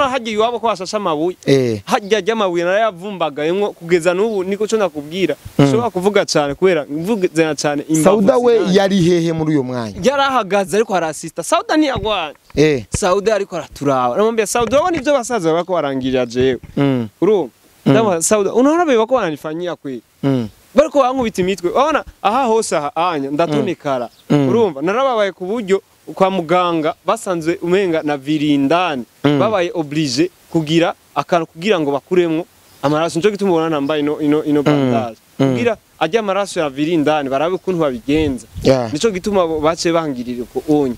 Hagiye iwabo ko hashashe amabuye. Hajya ajya amabuye narayavumbagayemwo kugeza n'ubu, niko co nakubwira. Ushobora kuvuga cyane kubera mvuze cyane imbavu. Sauda we ziranje. Yari hehe muri uyo mwanya? Yarahagaze ariko arasista. Sauda ntiyagwanye. Sauda ariko araturaba. Namwambia, "Sauda, urabona ibyo basaza bako barangirira jewe?" Urumva? Ndamubwira, "Sauda, unaona bebe bako wananifanyia kweli?" Bariko bankubita imitwe. Urabona aha hose, aha anya ndatonekara. Urumva, narababaye ku buryo kwa muganga basanzwe umenga na virindani. Babaye obligé kugira akantu kugira ngo bakuremwo amaraso. Nico gituma ubona nambaye ino bandage, kugira ajya amaraso ya virindani barabe ukuntu babigenza. Nico gituma baciye bangirira uko onye.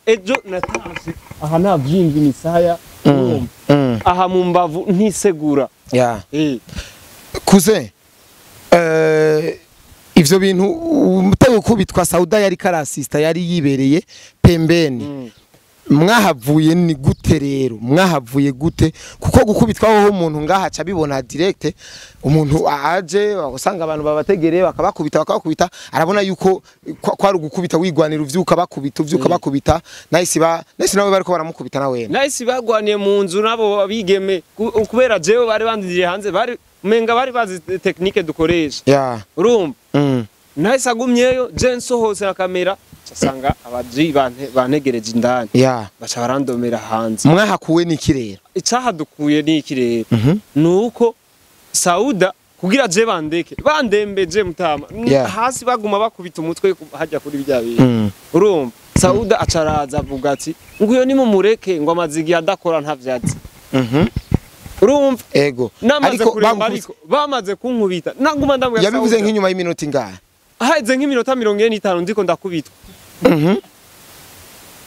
Ejo natashe aha navyimbye imisaya, urumva? Aha mu mbavu ntisegura. Cousin, ivyo bintu umutego kubitwa, Sauda yari karasista, yari yibereye pembeni. Mwahavuye ni gute rero? Mwahavuye gute? Kuko gukubitwa hoho umuntu ngaha aca abibona direct. Umuntu aje usanga abantu babategereye, bakabakubita, bakabakubita, arabona yuko kwari ugukubita wigwanira, uvyuka bakubita, uvyuka bakubita. Nahise ba nahise nawe bariko baramukubita nawe. Nahise bagwaniye mu nzu nabo bigeme, kubera jewe bari bandiriye hanze, bari umenga bari bazi technique dukoresha. Urumva? Nahise agumyeyo, je nsohotse na kamera asanga abaji bantegereje indani. Baca barandomera hanze. Mwahakuwe n'iki rero? Icahadukuye ni iki rero? Nuko Sauda kugira je bandeke, bandembeje mutama. Hasi baguma bakubita umutwe hajya kuri bya bintu. Urumva, Sauda acaraza avuga ati nguyo nimumureke, ngo amaze igihe adakora, ntavyazi. Urumva? Ego. Namaze Ariko kuremba, bagukubise- ariko bamaze kunkubita naguma ndambwira Yabivuze Sauda. nk'inyuma y'iminota ingahe? Haheze nk'iminota 45 ndiko ndakubitwa.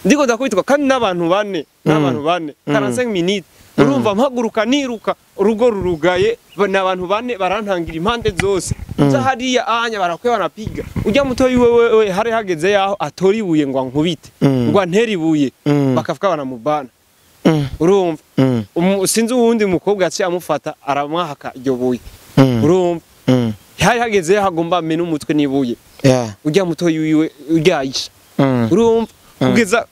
Ndiko ndakubitwa kandi n'abantu bane, n'abantu bane, 45 minutes. Urumva, mpaguruka niruka, urugo rurugaye, n'abantu bane barantangira impande zose. Nza hariya anya barakwe banapiga ujya mutoyi wewe we, hari hageze yaho atora ibuye ngo ankubite, ngo antere ibuye. Bakavuga banamubana. Urumva? Sinzi uwundi mukobwa yaciye amufata aramwahaka iryo buye. Urumva, hari hageze yaho agomba amena umutwe n'ibuye. Ujya mutoyi wiwe ujya Aisha. Urumva,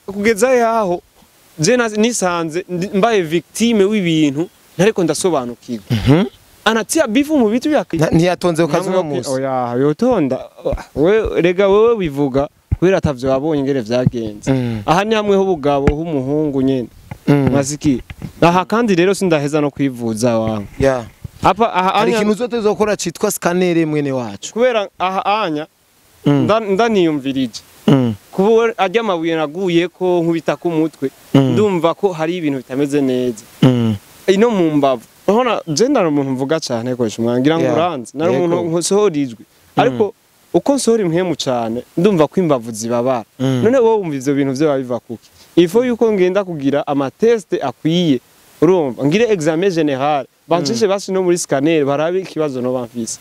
kugeza yaho je nisanze mbaye victime w'ibintu ntariko ndasobanukirwa. Anatia bifu mu bitu byake. Ntiyatonze ku kazi uno munsi? Oya, yotonda we? Rega wewe wivuga kubera atavyo wabonye ingene vyagenze. Aha ni hamwe h'ubugabo h'umuhungu nyene. Maziki aha kandi rero sindaheza no kwivuza wangu. Apa aha Hari anya ikintu uzoteza gukora citwa scanner, mwene wacu. Kubera aha anya ndaniyumvirije kuba arya amabuye naguye ko nkubita ku mutwe, ndumva ko hari ibintu bitameze neza ino mu mbavu. Urabona je ndari umuntu mvuga cyane koresha umwanya, ngira ngo uranzi, nari umuntu nsohora ijwi, ariko uko nsohora impwemu cyane ndumva ko imbavu zibabara. None wowe wumva ivyo bintu vyo biva kuki? Il faut yuko ngenda kugira ama tests akwiye, urumva, ngire examen général, bancishe basi no muri scanner barabe ikibazo no bamfise,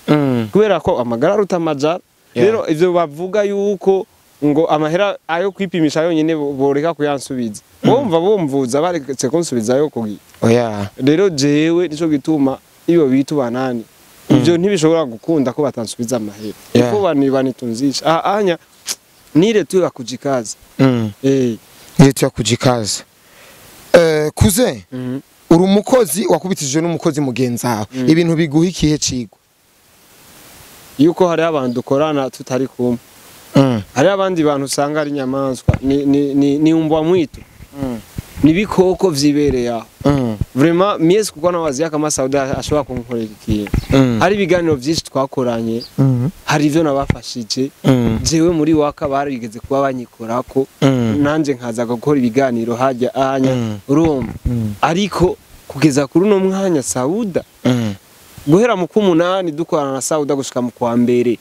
kubera ko amagara aruta amajara. Rero ivyo bavuga yuko ngo amahera ayo kwipimisha yonyene boreka kuyansubiza, bumva bumvuza baretse kunsubizayo kugira. Oya. Rero jewe nico gituma iyo bitu banani ivyo ntibishobora gukunda ko batansubiza amahera, kuko banitunzisha aha anya nire tu ya kujikaza. Yetu ya kujikaza. Cousin, uri umukozi wakubitije n'umukozi mugenzi wawe. Ibintu biguha ikihe cigwa? Yuko hari abantu dukorana tutari kumwe. Hari abandi bantu usanga ari inyamaswa, ni umbwa mwitu, ni bikoko vyibereye aho. Vraiment miezi kuko nawazia kama Sauda ashobora kunkorera ikintu. Hari ibiganiro vyinshi twakoranye, hari ivyo nabafashije. Jewe muri waka barigeze kuba banyikorako, nanje nkaza gukora ibiganiro hajya anya. Urumva, ariko kugeza kuri uno mwanya Sauda, guhera mu kumunani dukorana na Sauda gushika mu kwa mbere,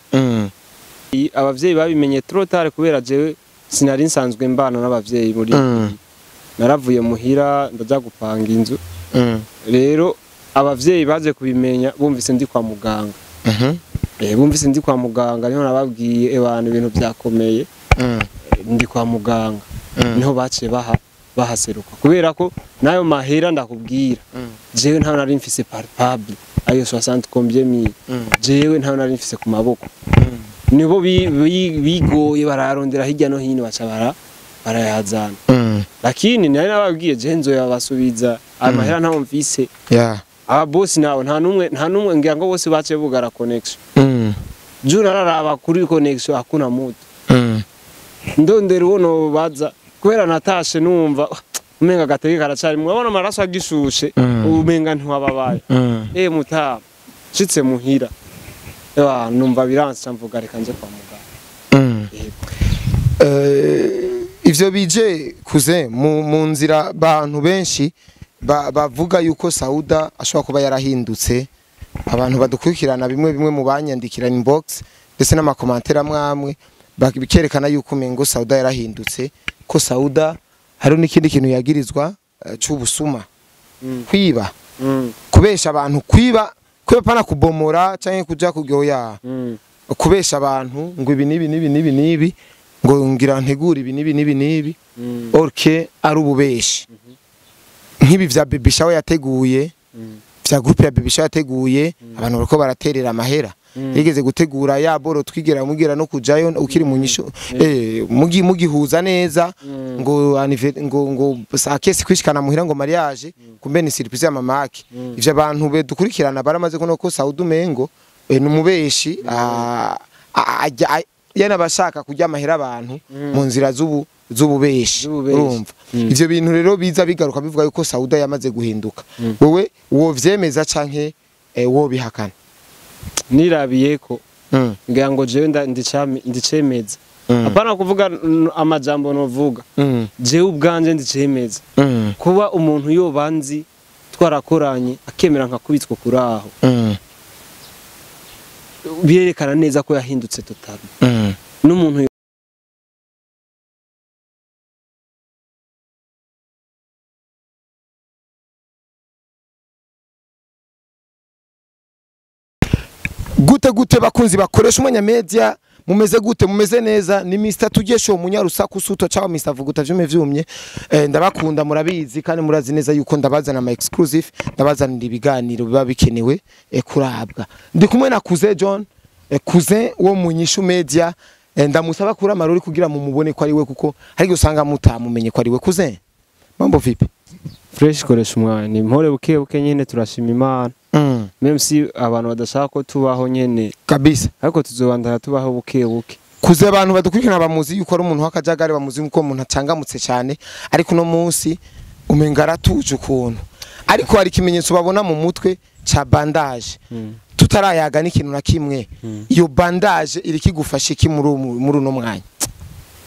abavyeyi babimenye trop tard, kubera jewe sinari nsanzwe mbana n'abavyeyi muri naravuye muhira ndaja gupanga inzu. Rero abavyeyi baje kubimenya bumvise ndi kwa muganga. Bumvise ndi kwa muganga niho nababwiye abantu ibintu byakomeye. Ndi kwa muganga. Niho baciye baha bahaseruka, kubera ko nayo mahera ndakubwira, jewe ntayo nari mfise palpable, ayo 60 combien mille. Jewe ntayo nari mfise ku maboko. Nibo bigoye bararondera hirya no hino, baca barayazana. Lakini nari nababwiye je nzoyabasubiza amahera ntaho mfise. Yeah. Aba boss nawe nta numwe ngira ngo bose bace bugara connection. Jura araraba kuri connection hakuna mutu. Ndondera uwo baza kubera natashe numva umenga gatege karacari murabona amaraso agishushe umenga ntiwababaye. Mutama nshitse muhira numva biransa mvuga reka nje kwa muganga. Ivyo bije kuze mu nzira bantu benshi bavuga yuko Sauda ashobora kuba yarahindutse. Abantu badukurikirana bimwe bimwe mu banyandikira inbox ndetse n'amakomantere amwe bikerekana yuko umengo Sauda yarahindutse, ko Sauda hari n'ikindi kintu yagirizwa c'ubusuma, kwiba, kubesha abantu, kwiba pana kubomora canke kuja kugyoya, kubesha abantu ngo ibi nibi nibi nibi nibi ngo ngira ntegura ibi nibi nibi nibi, orke ari ububeshi. Nk'ibi vya Baby Shower yateguye, vya groupe ya Baby Shower yateguye, abantu bariko baraterera amahera. Yigeze gutegura ya boro twigera mugira no kujayo ukiri mu nyisho mugihuza neza ngo ngo sakesi kwishikana muhira ngo mariage kumbe ni surprise ya mamake. Ivyo abantu be dukurikirana baramaze kuno ko Sauda umengo numubeshi yana bashaka kujya amahera abantu mu nzira z'ububeshi urumva. Ivyo bintu rero biza bigaruka bivuga yuko Sauda yamaze guhinduka. Wewe wo vyemeza canke wo bihakana? Nirabiye ko ngira ngo jewe ndicemeza. Apana kuvuga amajambo novuga, jewe ubwanje ndicemeza. Kuba umuntu yobanzi twarakoranye akemera nkakubitswe kuraho, birerekana neza ko yahindutse total. N'umuntu gute gute bakunzi bakoresha umwanya media mumeze gute, mumeze neza? Ni Mr Tugesho munyarusaku suto cyangwa Mr Vuguta vyume vyumye. Ndabakunda murabizi kandi murazi neza yuko ndabazana ama exclusive, ndabazanira ibiganiro biba bikenewe kurabwa. Ndi kumwe na Cousin John, Cousin wo munyishu media. Ndamusaba kuri amarori kugira mumubone ko ari we, kuko hari gusanga mutamumenye ko ari we. Cousin, mambo vipi? Fresh koresha umwanya ni mpore buke buke nyene, turashima Imana. Même si abantu badashaka ko tubaho nyene kabisa, ariko tuzobandana tubaho buke buke. Kuze abantu badukurikirana bamuzi yuko ari umuntu w'akajagari, bamuzi yuko umuntu acangamutse cyane, ariko no munsi umenga aratuje ukuntu. Ariko hari ikimenyetso babona mu mutwe ca bandage. Tutarayaga n'ikintu na kimwe. Iyo bandage iri kigufasha iki muri uno mwanya?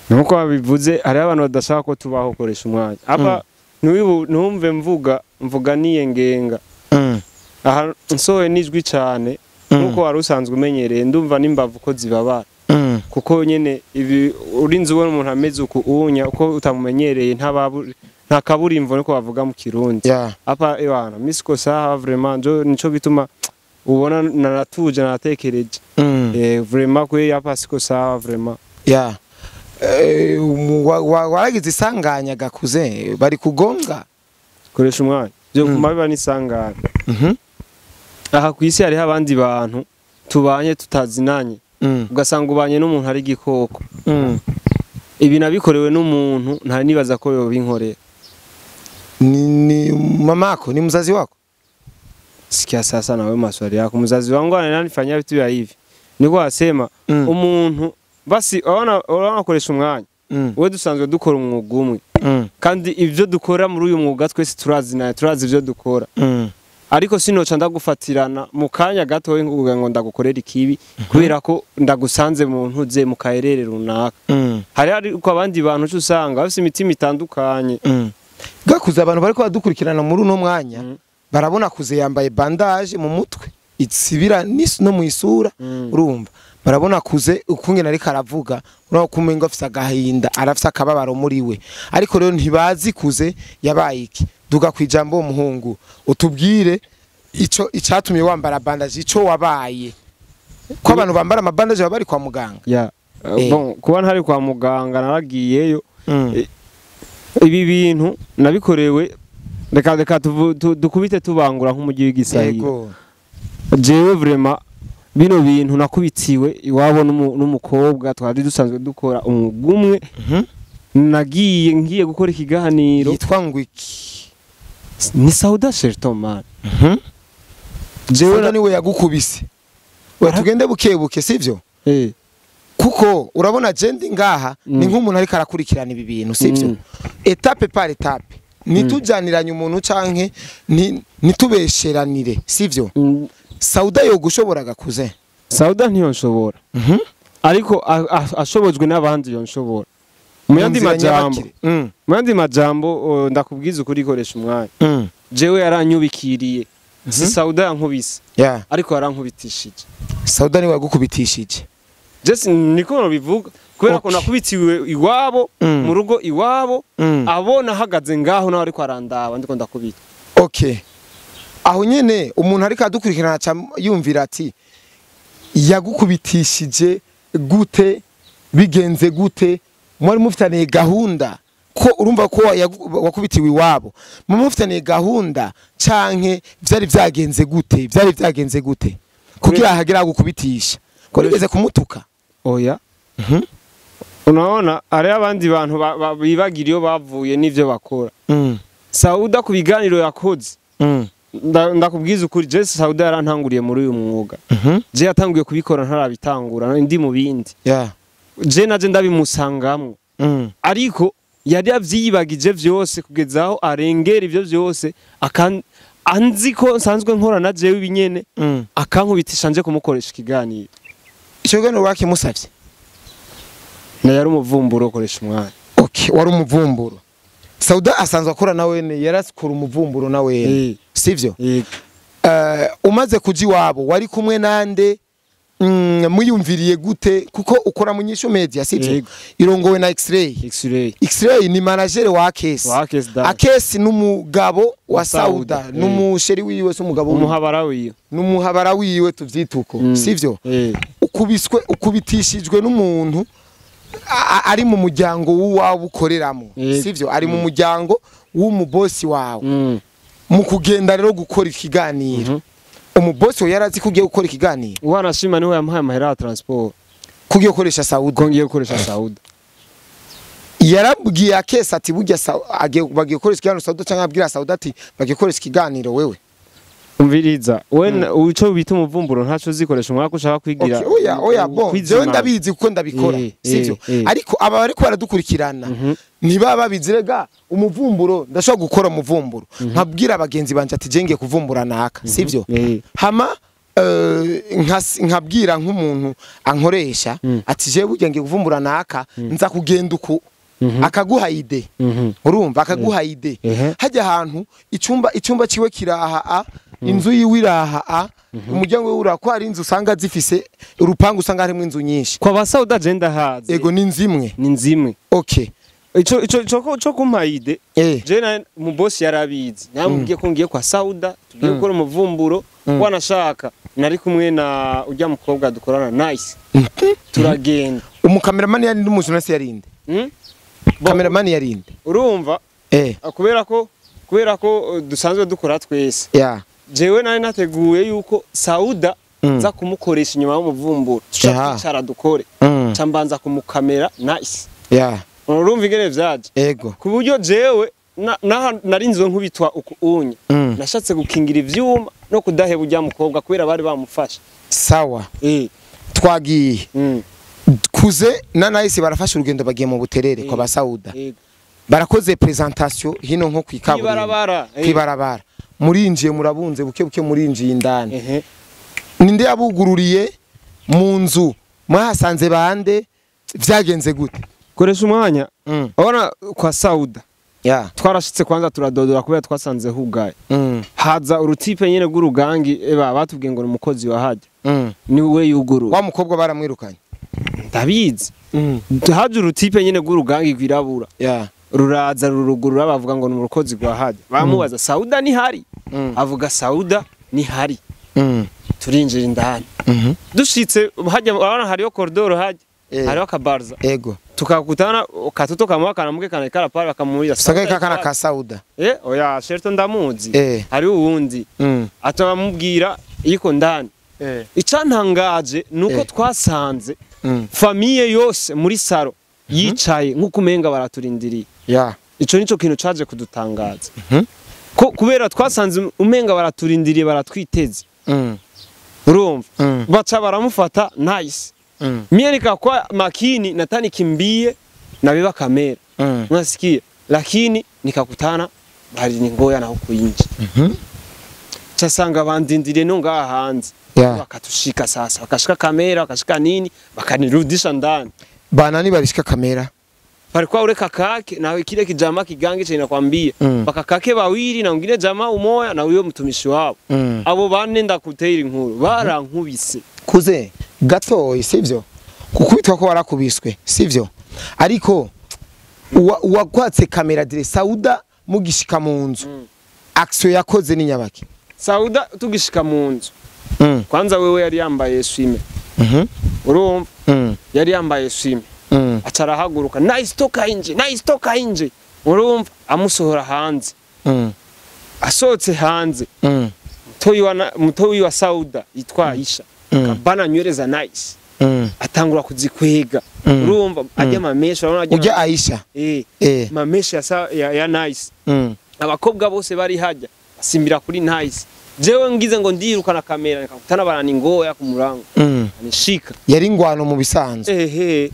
Nuko babivuze hari abantu badashaka ko tubaho koresha umwanya. Apa ntumve mvuga niyengenga. Aha nsohoye nijwi cyane nkuko wari usanzwe umenyereye, ndumva n'imbavu ko zibabara. Kuko nyene ibi urinze ubona umuntu ameze uku unya uko utamumenyereye nta kaburimvo niko bavuga mu Kirundi. Apa ewana misiko saha vraiment nico bituma ubona naratuje naratekereje. Vraiment kwe apa siko saha vraiment. Yeah. Waragize isanganya gakuze bari kugonga koresha umwanya byo kuma biba nisanganya. Aha kwisi hariho abandi bantu tubanye tutazinanye, ugasanga ubanye n'umuntu ari igikoko. Ibi nabikorewe n'umuntu ntari nibaza ko yobinkorera. Ni mamako, ni mzazi wako? Sikia sasa nawe maswali yako. Mzazi wangu ananifanyia vitu vya hivi. Niko asema umuntu basi urabona koresha umwanya. We dusanzwe dukora umwuga umwe. Kandi ivyo dukora muri uyu mwuga twese turazi turazi ivyo dukora. Ariko sinoca ndagufatirana mu kanya gato ngo ndagukorera ikibi kubera ko ndagusanze mu ntuze mu kaerere runaka. Hari ariko abandi bantu usanga bafite imitima itandukanye. Gakuze abantu bariko badukurikirana muri uno mwanya barabona Kuze yambaye bandage mu mutwe itsibira no mu isura, urumva barabona Kuze ukungena ariko aravuga, urabona ko umengo afise agahinda, arafise akababaro muri we. Ariko rero ntibazi Kuze yabaye iki. Duga kwijambo muhungu utubwire ico icatumye wambara bandage, ico wabaye. Ko abantu bambara amabandage baba bari kwa muganga. Yeah. Bon, kuba ntari kwa muganga naragiyeyo. Ibi bintu nabikorewe reka dukubite tubangura nk'umugi w'igisahira. Jewe vraiment bino bintu nakubitiwe iwabo n'umukobwa twari dusanzwe dukora umwuga umwe. Nagiye ngiye gukora ikiganiro yitwa ngo iki? Ni Sauda Shelton man. Jewe niwe yagukubise. We tugende buke buke, sivyo? Kuko urabona je ndi ngaha ni nk'umuntu ariko arakurikirana ibi bintu, sivyo? Étape par étape, ntitujaniranye umuntu canke ntitubesheranire, sivyo? Sauda yogushoboraga kuze? Sauda ntiyonshobora, ariko ashobojwe n'abandi yonshobora. Mu yandi Mu nzira majambo, nyabakire. Mu yandi majambo, ndakubwiza ukuri, ikoresha umwanya, jewe yaranyubikiriye. Si Sauda yankubise, ariko yarankubitishije. Sauda niwe yagukubitishije. Jesi niko bivuga, kubera ko nakubitiwe iwabo, mu rugo iwabo, abona ahagaze ngaho nawe ariko arandaba ndiko ndakubita. Okay, aho nyene umuntu ariko adukurikirana aca yumvira ati yagukubitishije gute, bigenze gute? Mwari mufitaniye gahunda? Ko urumva ko wakubitiwe iwabo, mwari mufitaniye gahunda canke vyari vyagenze gute? Vyari vyagenze gute kugira hagera gukubitisha? Ko rigeze kumutuka? Oya. Unaona hariho abandi bantu bibagira iyo bavuye n'ivyo bakora. Sauda ku biganiro yakoze, ndakubwiza ukuri, Jesse Sauda yarantanguriye muri uyu mwuga. Je yatanguye kubikora ntarabitangura, ndi mu bindi. Je naje ndabimusangamwo, ariko yari yavyiyibagije vyose kugeza aho arengera ivyo vyose, anzi ko nsanzwe nkora na jewe ibinyene, akankubitisha nje kumukoresha ikiganiro. Ico kiganiro wakimusavye? Na yari umuvumburo, ukoresha umwanya. Okay, wari umuvumburo. Sauda asanzwe akora na wene, yarakora umuvumburo na wene, sivyo? Yego. Umaze kuja iwabo wari kumwe nande? Muyumviriye gute? Kuko ukora mu Nyishu Media, sivyo? Yego. Irongowe na X-Ray. X-ray. X-Ray ni manager wa Akesi. Wa Akesi da. Akesi n'umugabo wa Wa Sauda, Sauda, n'umusheri wiwe, se umugabo wiwe? Umuhabara wiwe. N'umuhabara wiwe, tuvyituko, sivyo? Eh. Ukubiswe, ukubitishijwe n'umuntu ari mu muryango w'uwawe ukoreramo, Yego. sivyo? Ari mu muryango w'umubosi wawe. Mu kugenda rero gukora ikiganiro, umubosi we yarazi ko ugiye gukora ikiganiro? Wanashima niwe yamuhaye amahera ya transport. Ko ugiye gukoresha Sauda? Ko ngiye gukoresha Sauda. Yarabwiye Akesi ati burya bagiye gukoresha ikiganiro Sauda, cyangwa abwira Sauda ati bagiye gukoresha ikiganiro wewe? Umviriza, we uco bita umuvumburo ntaco uzikoresha umwaka ushaka kwigira. Okay, oya oya, bon, kwizimana. jewe ndabizi kuko ndabikora, sivyo? Ariko aba bariko baradukurikirana ntibaba babizi. Rega umuvumburo, ndashobora gukora umuvumburo nkabwira abagenzi banje ati je ngiye kuvumbura naka, sivyo? Hama nkabwira nk'umuntu ankoresha ati je burya ngiye kuvumbura naka, nza kugenda uku, akaguha idée. Urumva, akaguha idée. Hajya ahantu icumba ciwe kiraha a inzu yiwe iraha a umuryango wiwe uraha, ko hari inzu usanga zifise urupangu, usanga harimo inzu nyinshi. Kwa ba Sauda je ndahazi. Ego, ni inzu imwe. Ni nzimwe. Okay. Ico kumpa idée, je na mu boss yarabizi, namubwiye ko ngiye kwa Sauda, tugiye gukora umuvumburo. Wanashaka nari kumwe na ujya mukobwa dukorana, Nice, turagenda. Umukameramani yari n'umujournaliste yarinde? Bo- Kameramani yarinde? Urumva, kubera ko dusanzwe dukora twese, jewe nari nateguye yuko Sauda nza kumukoresha inyuma y'umuvumburo, tuca twicara dukore, ca mbanza kumukamera Nice. Urumva ingene vyaje? Ego. Ku buryo jewe narinzwe nkubitwa uku unye, nashatse gukingira ivyuma no kudaheba ujya mukobwa kubera bari bamufashe. Sawa, twagiye. Kuze na Nice barafashe urugendo, bagiye mu Buterere kwa basauda. Barakoze presentation hino nko kwikaburimbo. Kwibarabara. Kwibarabara, murinjiye, murabunze buke buke, murinjiye indani. Ninde yabugururiye mu nzu? Mwahasanze bande? Vyagenze gute? Koresha umwanya, urabona kwa Sauda twarashitse kwanza turadodora kubera twasanze hugaye. Haza urutipe nyene rw'urugangi, eba batubwiye ngo ni umukozi wa hajya, ni we yuguruye. Wa mukobwa baramwirukanye? Ndabizi. Haje urutipe nyene rw'urugangi rwirabura, ruraza rurugurura, bavuga ngo ni umukozi rwa hajya. Bamubaza Sauda nihari, avuga Sauda nihari. Turinjira indani. Dushitse hajya, urabona hariyo koridoro hajya, hariho akabarza. Ego. Tukakutana katoto kamwe kanamuke kana pale, bakamuuliza Sanga kakana ka Sauda? Oya, Sherto ndamuzi. Hariho uwundi atabamubwira iko ndani. Icantangaje nuko twasanze famille yose muri salon. Yicaye nk'uko umenga baraturindiriye. Yeah. Ico nico kintu caje kudutangaza. Ko kubera twasanze umenga baraturindiriye, baratwiteze. Urumva? Baca baramufata Nice. Mie nikakuwa makini natani kimbie nabeba kamera. Unasikia? Lakini nikakutana bali ningoya na huku inje. Chasanga bandindiriye no ngaha hanze. Yeah. Bakatushika sasa, bakashika kamera, bakashika nini, bakanirudisha ndani. Banani barishika kamera? Palikuwa ule kakake na kile kijamaa kigange cha inakwambia. Bakakake bawili na mwingine jamaa umoya na uyo mtumishi wao. Abo bane ndakutera inkuru barankubise. Kuze gatoyi sivyo? Kukubitwa ko warakubiswe sivyo? Ariko uwakwatse kamera dire Sauda mugishika mu nzu. Action yakoze ni nyabaki. Sauda tugishika mu nzu. Kwanza wewe yari yambaye swime. Urumva? Yari yambaye swime. Atarahaguruka, Nice toka inje, Nice toka inje. Urumva? Amusohora hanze. Asohotse hanze. Mutoyi wa Sauda yitwa Aisha. Kabana nywele za Nice. Atangura kuzikwega. Urumva? Ajya mamesha, urabona ajya Ujya Aisha. Mamesha ya Nice. Abakobwa bose bari hajya basimbira kuri Nice. Jewe ngize ngo ndirukana kamera nikakutana barani ngoya ku murango. Anishika. Yari ngwano mu bisanzwe.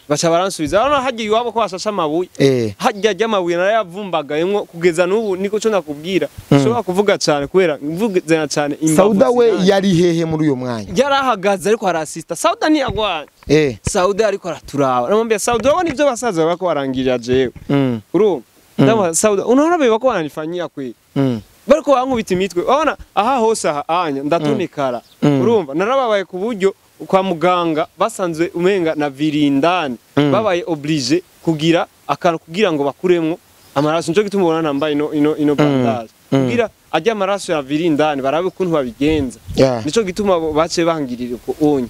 Baca baransubiza. Urabona hajya iwabo ko bashasha amabuye. Hajya ajya amabuye narayavumbagayemwo kugeza n'ubu niko cyo nakubwira. Ushobora kuvuga cyane kubera mvuze cyane imbavu. Sauda we yari hehe muri uyo mwanya? Yarahagaze ariko arasista. Sauda ntiyagwanye. Sauda ariko araturaba. Namwambia Sauda urabona ibyo basaza bako barangirira jewe. Urumva? Ndamwa Sauda unaona bebe bako baranifanyia kweli. Bariko bankubita imitwe. Urabona aha hose aha anya ndatonekara. Urumva narababaye ku buryo kwa muganga basanzwe umenga na virindani. Babaye obligé kugira akantu kugira ngo bakuremwo amaraso. Nico gituma ubona nambaye ino bandage. Kugira ajya amaraso ya virindani barabe ukuntu babigenza. Nico gituma bace bangirira uko onye.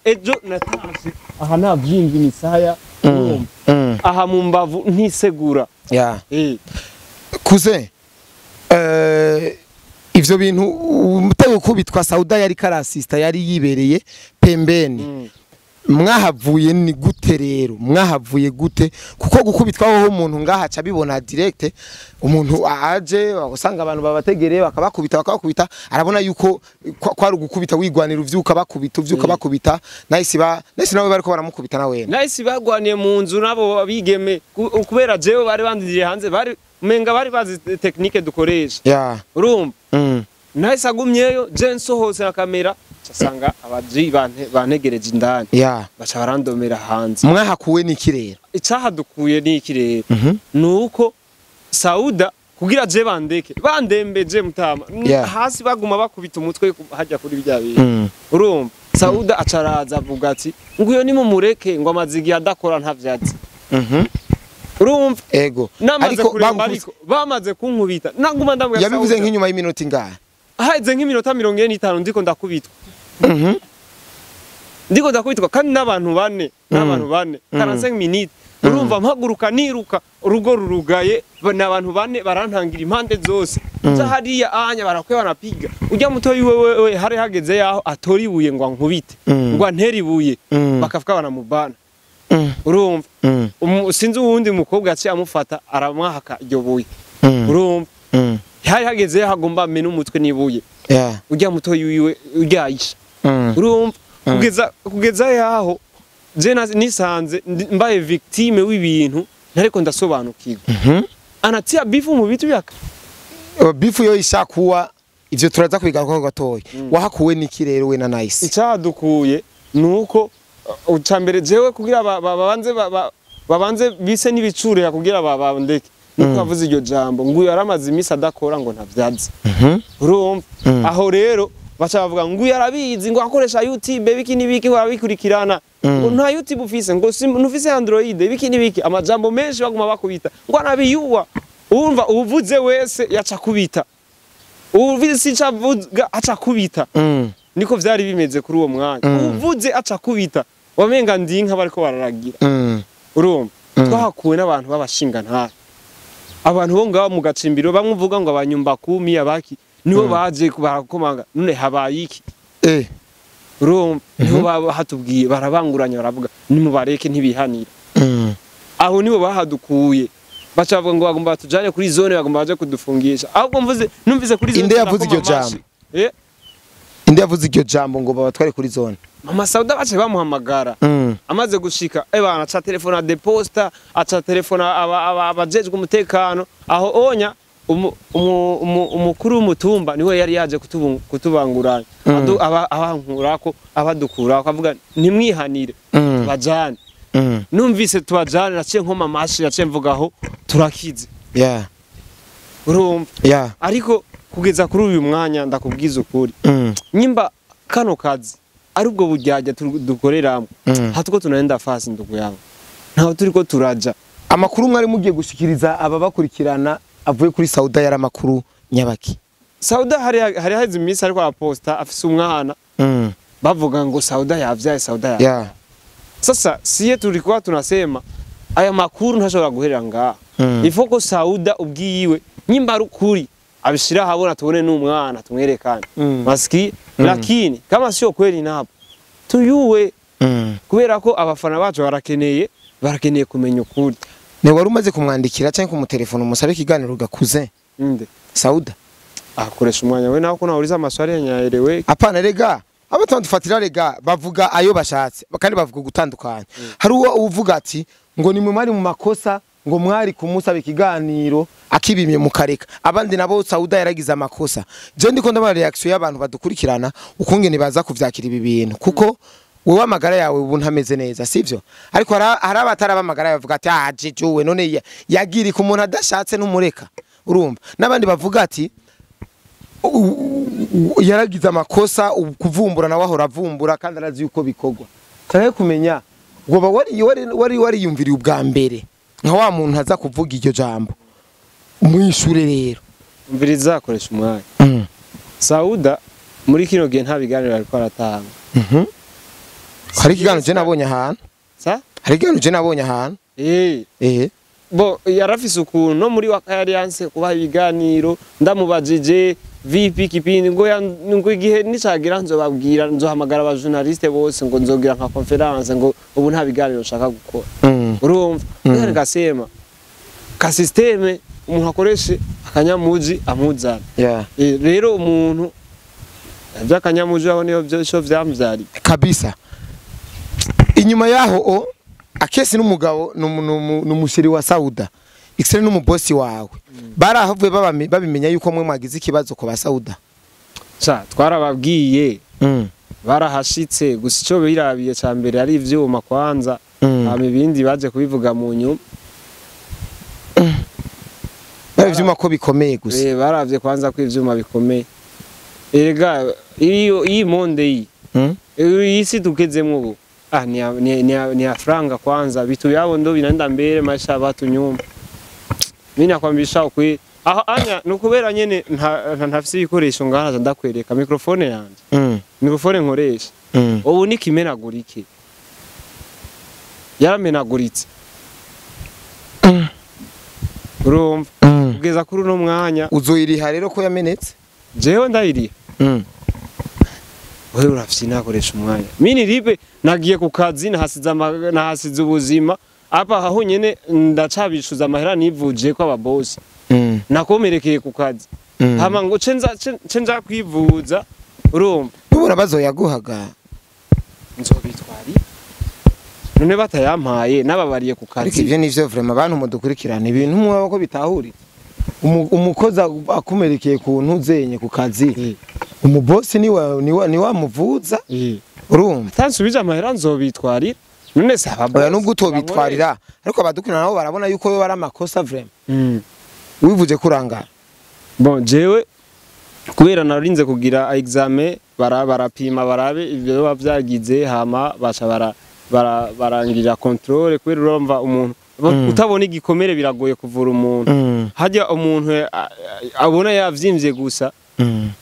Ejo natashe aha navyimva imisaya. Aha mu mbavu ntisegura. Kuze ivyo bintu utagukubitwa Sauda yari karasista yari yibereye pembeni. Mwahavuye ni gute rero? Mwahavuye gute? Kuko gukubitwa ho umuntu ngaha aca bibona direct, umuntu aje usanga abantu babategereye bakabakubita arabona yuko kwari gukubita wigwanira uvyuka bakubita uvyuka bakubita. Nice ba Nice nawe bariko baramukubita nawe. Nice bagwaniye mu nzu nabo bigeme kubera jewe bari bandiriye hanze bari umenga bari bazi technique dukoresha. Urumva? Nice agumyeyo je nsohotse na kamera casanga abaji bantegereje indani. Baca barandomera hanze. Mwahakuwe n'iki rero? Icahadukuye n'iki rero? Nuko Sauda kugira je bandeke bandembeje mutama hasi baguma bakubita umutwe hajya kuri bya bintu. Urumva? Sauda acaraza avuga ati nguyo ni mumureke ngo amazigi adakora ntavyazi. Urumva? Ego. Ariko bamaze kunkubita naguma ndambwira. Yabivuze nk'inyuma y'iminota ingahe? Haize nk'iminota 45 ndiko ndakubitwa. Ndiko ndakubitwa kandi n'abantu bane, 45 minutes. Urumva mpaguruka niruka urugo rurugaye n'abantu bane barantangira impande zose. Nza hariya anya barakwe banapiga. Ujya mutoyi wewe hari hageze yaho atori ibuye ngo ankubite, ngo antere ibuye, bakavuga banamubana. Urumva? Sinzi uwundi mukobwa yaciye amufata aramwahaka iryo buye. Urumva? Hari hageze hagomba amena umutwe nibuye. Ujya mutoyi wiwe ujya Aisha. Urumva? Kugeza yaho je nisanze mbaye victime w'ibintu ntariko ndasobanukirwa. Anatia bifu mu bitu byaka. Bifu yo ishakuwa ivyo turaza kwigaruka gatoyi. Wahakuwe niki rero we na Nice? Icadukuye nuko ucambere jewe kugira babanze bise n'ibicure kugira babandeke. Nuko avuze iryo jambo nguyu yaramaze imisi adakora ngo ntavyazi. Urumva? Aho rero baca bavuga nguyu yarabizi ngo akoresha YouTube biki nibiki ngo arabikurikirana. Ngo nta YouTube ufise ngo ntufise Android biki nibiki amajambo menshi baguma bakubita ngo anabiyuwa. Urumva uvuze wese yaca kubita. Uvuze icavuga aca kubita. Niko vyari bimeze kuri uwo mwanya. Uvuze aca kubita. Wamenga ndi inka bariko bararagira. Urumva? Twahakuwe n'abantu babashinga ntara. Abantu bo ngaho mu gacimbiro bamwe uvuga ngo abanyumba kumi abaki nibo baje barakomanga none habaye iki? Urumva nibo baba hatubwiye barabanguranya baravuga Nimubareke ntibihanira. Aho nibo bahadukuye. Baca bavuga ngo bagomba batujane kuri zone, bagomba baje kudufungisha. Ahubwo mvuze numvise kuri zone. Inde yavuze iryo jambo? Inde yavuze iryo jambo ngo babatware kuri zone? Mama Sauda bace bamuhamagara. Amaze gushika bana aca telefona de posta, aca telefona abajejwe umutekano. Aho onya umukuru w'umutumba niwe yari yaje kutubanguranya. Abankurako abadukurako avuga ntimwihanire tubajane. Numvise tubajane naciye nkoma amashi, naciye mvugaho turakize. Urumva? Ariko kugeza kuri uyu mwanya ndakubwiza ukuri. Nyimba kano kazi ari ubwo buryarya dukoreramo, hatuko tunaenda fasi ndugu yangu. Ntaho turiko turaja. Amakuru mwari mugiye gushikiriza aba bakurikirana avuye kuri Sauda yari amakuru nyabaki? Sauda hari haheze iminsi ariko araposta afise umwana. Bavuga ngo Sauda yavyaye, Sauda yavyaye. Sasa siye tulikuwa tunasema aya makuru ntashobora guherera ngaha. Ifoko Sauda ubwiyiwe nyimba ari ukuri abishira habona tubone n'umwana tumwerekane. Maski lakini kama sio kweli napo tuyuwe. Kubera ko abafana bacu barakeneye kumenya ukuri. Ne wari umaze kumwandikira cyangwa kumutelefona umusabe ikiganiro gakuze? Nde? Sauda akoresha umwanya we naho kuna uriza amaswali yanyaerewe. Apana rega abatandufatira rega bavuga ayo bashatse kandi bavuga gutandukanya. Hari uwo uvuga ati ngo nimwe mwari mu makosa ngo mwari kumusaba ikiganiro akibimye mukareka, abandi nabo Sauda yaragize amakosa. Je ndiko ndabona reaction y'abantu badukurikirana ukungene baza kuvyakira ibi bintu, kuko wewe amagara yawe ubu ntameze neza sivyo? Ariko hari abatara bamagara bavuga ati ah jejuwe none yagira ku muntu adashatse n'umureka, urumva? Nabandi bavuga ati yaragize amakosa kuvumbura nawe ahora avumbura kandi arazi yuko bikogwa. Cyane kumenya ngo wari wariyumviriye ubwa mbere nka wa muntu aza kuvuga iryo jambo mwishure rero. Umviriza akoresha umwanya. Sauda muri kino gihe nta biganiro ariko aratanga. Hari ikiganiro je nabonye ahantu. Sa? Hari ikiganiro je nabonye ahantu. Bo yarafise ukuntu no muri wakayarianse kubaha ibiganiro ndamubajije VP kipindi ngo igihe nicagira nzobabwira nzohamagara aba journaliste bose ngo nzogira nka conference ngo ubu nta biganiro nshaka gukora. Urumva? Kandi gasema ka systeme umuntu akoreshe akanyamuji amuzana. Rero umuntu by'akanyamuji aho niyo byo vyamvyari kabisa. Inyuma yaho akesi n'umugabo n'umushiri wa Sauda Excel n'umubosi wawe barahavuye babimenya yuko mwe mwagize ikibazo ko ba Sauda. Cha twarababwiye barahashitse gusa ico birabiye ca mbere ari ivyuma kwanza, hama ibindi baje kubivuga mu nyuma. Ivyuma ko bikomeye gusa. Baravye kwanza ko ivyuma bikomeye. Erega iyo iyi monde iyi iyi si tukezemwo ubu ni afranga kwanza vitu yabo ndo binaenda mbere maisha watu nyuma. Mimi nakwambisha ukwi aho anya nukubera nyene ntafise ibikoresho ngana ndakwereka microphone yanje. Microphone nkoresha ubu nikimenagurike yaramenaguritse. Urumva kugeza kuri uno mwanya uzoyiriha rero ko yamenetse? Jewe ndayiriha. Wewe urafise nakoresha umwanya. Mini ribe nagiye ku kazi nahasize ubuzima apa aho nyene ndacabishuza amahera nivuje ko aba boss. Nakomerekeye ku kazi. Hama ngo cenza kwivuza urumva. Nubura bazoyaguhaga nzobitwari. None batayampaye nababariye ku kazi. Ariko ivyo nivyo vraiment abantu mudukurikirana ibintu mwaba ko bitahuritse. Umukoza akumerekeye ku ntuzenye ku kazi. Umubosi ni wa muvuza. Urumva tansubije amahera nzobitwarira. None se aba oya nubwo utobitwarira ariko abadukurikirana nabo barabona yuko yo bari amakosa vraiment. Wivuje kurangara. Bon jewe kubera narinze kugira examen barapima barabe ibyo bavyagize hama baca barangira controle kubera urumva umuntu utabona igikomere biragoye kuvura umuntu. Hajya umuntu abona yavyimvye gusa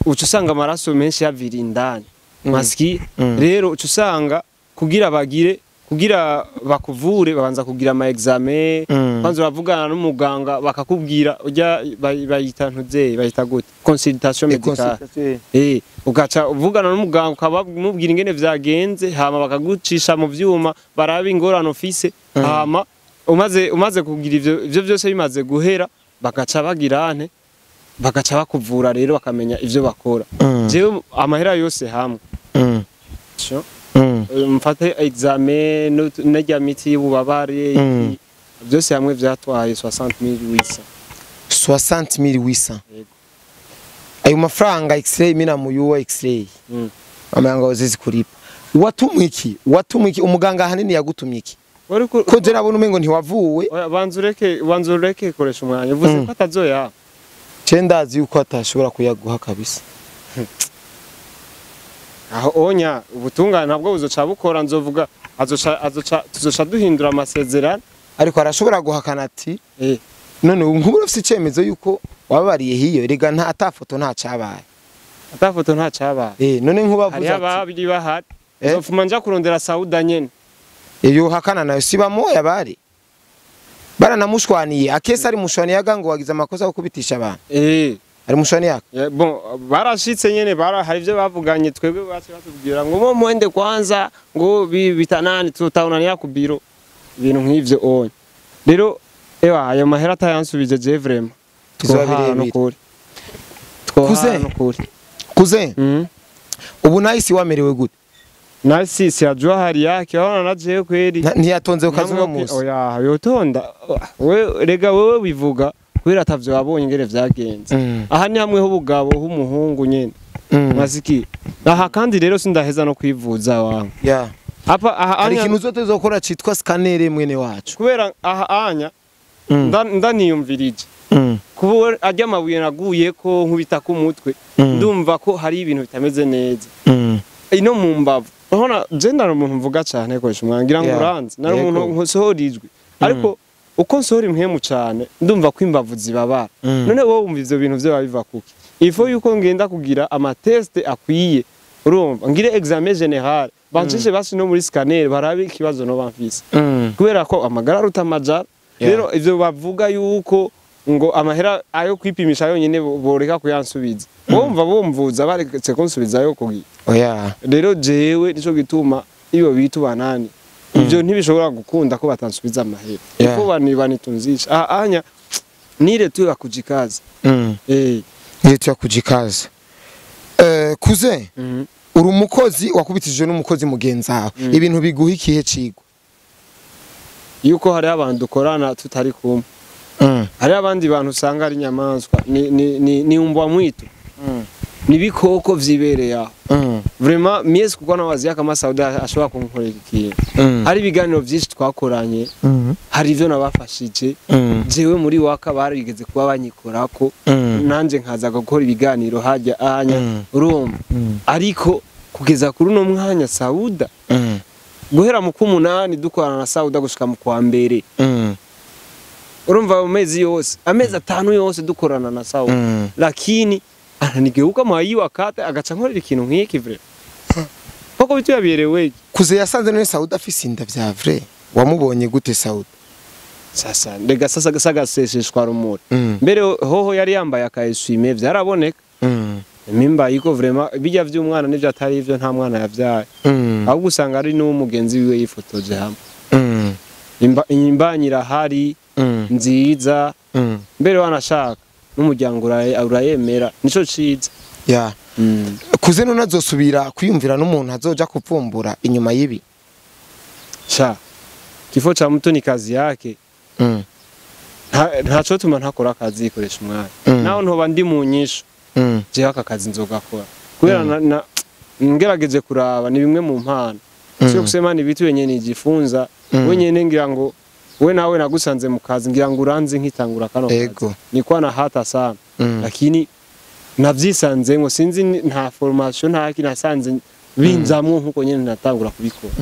uca usanga amaraso menshi yavira indani. Maski rero uca usanga kugira bagire kugira bakuvure babanza kugira ama examen, kwanza uravugana n'umuganga bakakubwira ujya bayita ntuzeye bayita gute consultation médicale. Ugaca uvugana n'umuganga ukabamubwira ingene vyagenze, hama bakagucisha mu vyuma baraba ingorane ufise, hama umaze kugira ivyo vyose bimaze guhera bagaca bagirane bagaca bakuvura rero bakamenya ivyo bakora. Jewe amahera yose hamwe mfate examen n'irya miti y'ububabare byose hamwe vyatwaye 60800. 60800. Ayo mafaranga x-ray mina muyuwa x-ray. Amanga wazizi kuripa. Watumwe iki umuganga hanini yagutumye iki? Ko je nabona umengo ntiwavuwe. Banza ureke koresha umwanya uvuze ko atazoya. Ce ndazi yuko atashobora kuyaguha kabisa. Aho onya ubutungane ntabwo buzoca bukora, nzovuga azoca tuzoca duhindura amasezerano. Ariko arashobora guhakana ati none nkubura ufite icemezo yuko wababariye hiyo rega nta atafoto nta cabaye. Atafoto nta cabaye. None nkubavuze ati ababiri bahari nzofuma nja kurondera Sauda nyene. Iyo hakana nayo siba moya bari baranamushwaniye akesa ari mushwaniye agango wagize amakosa yo kubitisha abantu. Ari mushwani yako. Bon barashitse nyene hari ivyo bavuganye twebwe bace batubwira ngo mo mwende kwanza ngo bitanani tutaonana ku biro ibintu nk'ivyo onye. Rero ewa ayo mahera atayansubije je vraiment. Tuzabireba. Kuze. Ubu nahisi wamerewe gute? Nasi siyajua hali yake aho naje kweli. Ntiyatonze ukazi no musi. Oya yotonda. We rega wewe bivuga kubera atavyo wabonye ngere vyagenze. Aha ni hamwe h'ubugabo h'umuhungu nyene. Masiki. Aha kandi rero sindaheza no kwivuza wangu. Yeah. Apa aha anya ikintu zote zokora citwa scanner mwene wacu. Kubera aha anya ndaniyumvirije. Kuba ajya amabuye naguye ko nkubita ku mutwe ndumva ko hari ibintu bitameze neza. Ino mu mbavu. Urabona je ndari umuntu mvuga cyane koresha umwangira ngo uranze nari umuntu nsohora ijwi ariko uko nsohora impwemu cyane ndumva ko imbavu zibabara. None wowe wumva ivyo bintu vyo biva kuki? Ifo yuko ngenda kugira ama test akwiye, urumva ngire examen general bancishe basi no muri scanner barabe ikibazo no bamfise. Kubera ko amagara aruta amajara. Rero ivyo bavuga yuko ngo amahera ayo kwipimisha yonyene boreka kuyansubiza. Bumva bumvuza baretse kunsubiza yo kugira. Oya. Rero jewe nico gituma iyo bitu banani ivyo ntibishobora gukunda ko batansubiza amahera. Kuko banitunzisha. Ah anya nire tu yakujikaza. Nire tu yakujikaza. Kuze uri umukozi wakubitije n'umukozi mugenzawe. Ibintu biguha ikihe cigwa? Yuko hari abantu dukorana tutari kumwe. Hari abandi bantu usanga ari nyamaswa ni umbwa mwitu. Ni bikoko vyibereye aho. Vraiment mies kuko nawazi kama Sauda ashobora kunkorera ikintu. Hari ibiganiro byinshi twakoranye. Hari ivyo nabafashije. Jewe muri waka barigeze kuba banyikorako nanje nkaza gukora ibiganiro hajya anya urumva. Ariko kugeza kuri uno mwanya Sauda guhera mu kumunani dukorana na Sauda gushika mu kwa mbere. Urumva mu mezi yose amezi 5 yose dukorana na Sauda. Lakini ananigeuka mwayi wakate agaca nkorera ikintu nk'iki vre. Koko bitu yabirewe. Kuze yasanze none Sauda afise inda vya vre. Wamubonye gute Sauda? Sasa ndega sasa gasagasesheshwa rumuri. Mbere hoho yari yambaye akayeswime vyaraboneka. Mimba yiko vraiment bijya vy'umwana n'ivyo atari ivyo nta mwana yavyaye. Ahubwo usanga ari n'umugenzi wiwe yifotoje hamwe. Imbanyira hari nziza. Mbere wanashaka n'umuryango urayemera nico ciza. Ya. Kuze none azosubira kwiyumvira n'umuntu azoja kupfumbura inyuma yibi. Sha. Kifo cha mtu ni kazi yake. Ntaco tuma ntakora akazi ikoresha umwanya. Naho ntoba ndi mu nyisho. Je aka kazi nzogakora. Kubera ngerageje kuraba ni bimwe mu mpano. Sio kusema ni vitu wenye nijifunza. Wenyene ngira ngo we nawe nagusanze mu kazi ngira ngo uranze nkitangura kano kazi. Nikuwa na hata sana. Lakini navyisanzemwo sinzi nta formation nta kinasanze binzamwo nkuko nyene natangura kubikora.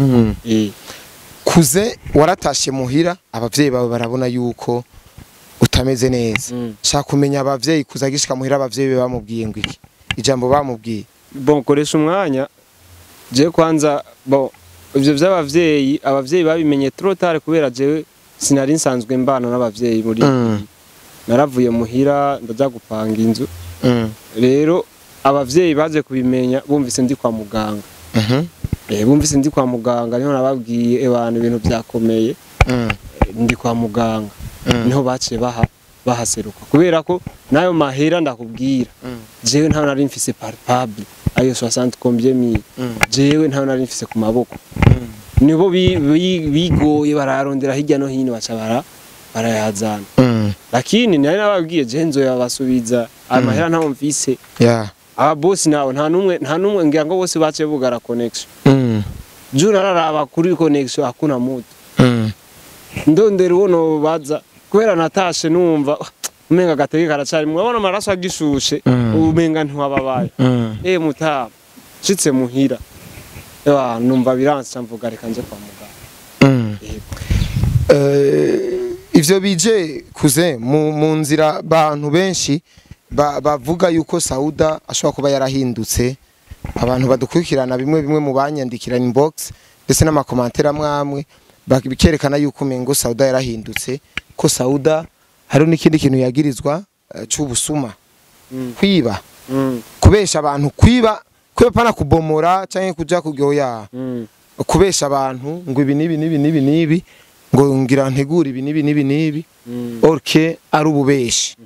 Kuze waratashe muhira abavyeyi bawe barabona yuko utameze neza. Shaka kumenya abavyeyi kuza gishika muhira abavyeyi bamubwiye ngo iki? Ijambo bamubwiye. Bon koresha umwanya je kwanza bon Ivyo vy'abavyeyi, abavyeyi babimenye trop tard kubera jewe sinari nsanzwe mbana n'abavyeyi muri naravuye muhira ndaja gupanga inzu. Rero abavyeyi baje kubimenya bumvise ndi kwa muganga. Bumvise ndi kwa muganga niho nababwiye abantu ibintu byakomeye. Ndi kwa muganga niho baciye bahaseruka kubera ko nayo mahera ndakubwira jewe ntayo nari mfise palpable ayo 60 combien mille jewe ntayo nari mfise ku maboko. Nibo bigoye bararondera hirya no hino baca barayazana. Lakini nari nababwiye je nzoyabasubiza amahera ntayo mfise. Aba boss nawe nta numwe ngira ngo bose baciye bugara connection. Jura araraba kuri connection hakuna mutu. Ndondera uwo nobaza kubera natashe numva umenga gatege karacari murabona amaraso agishushe umenga ntiwababaye. Mutaba nshitse muhira numva biransa mvuga reka nje kwa muganga. Ivyo bije kuze mu nzira bantu benshi bavuga yuko Sauda ashobora kuba yarahindutse. Abantu badukurikirana bimwe bimwe mu banyandikira inbox ndetse n'amakomantere amwe bikerekana yuko umengo Sauda yarahindutse, ko Sauda hari n'ikindi kintu yagirizwa c'ubusuma, kwiba, kubesha abantu, kwiba pana kubomora canke kuja kugyoya, kubesha abantu ngo ibi nibi nibi nibi nibi ngo ngira ntegura ibi nibi nibi nibi orke ari ububeshi.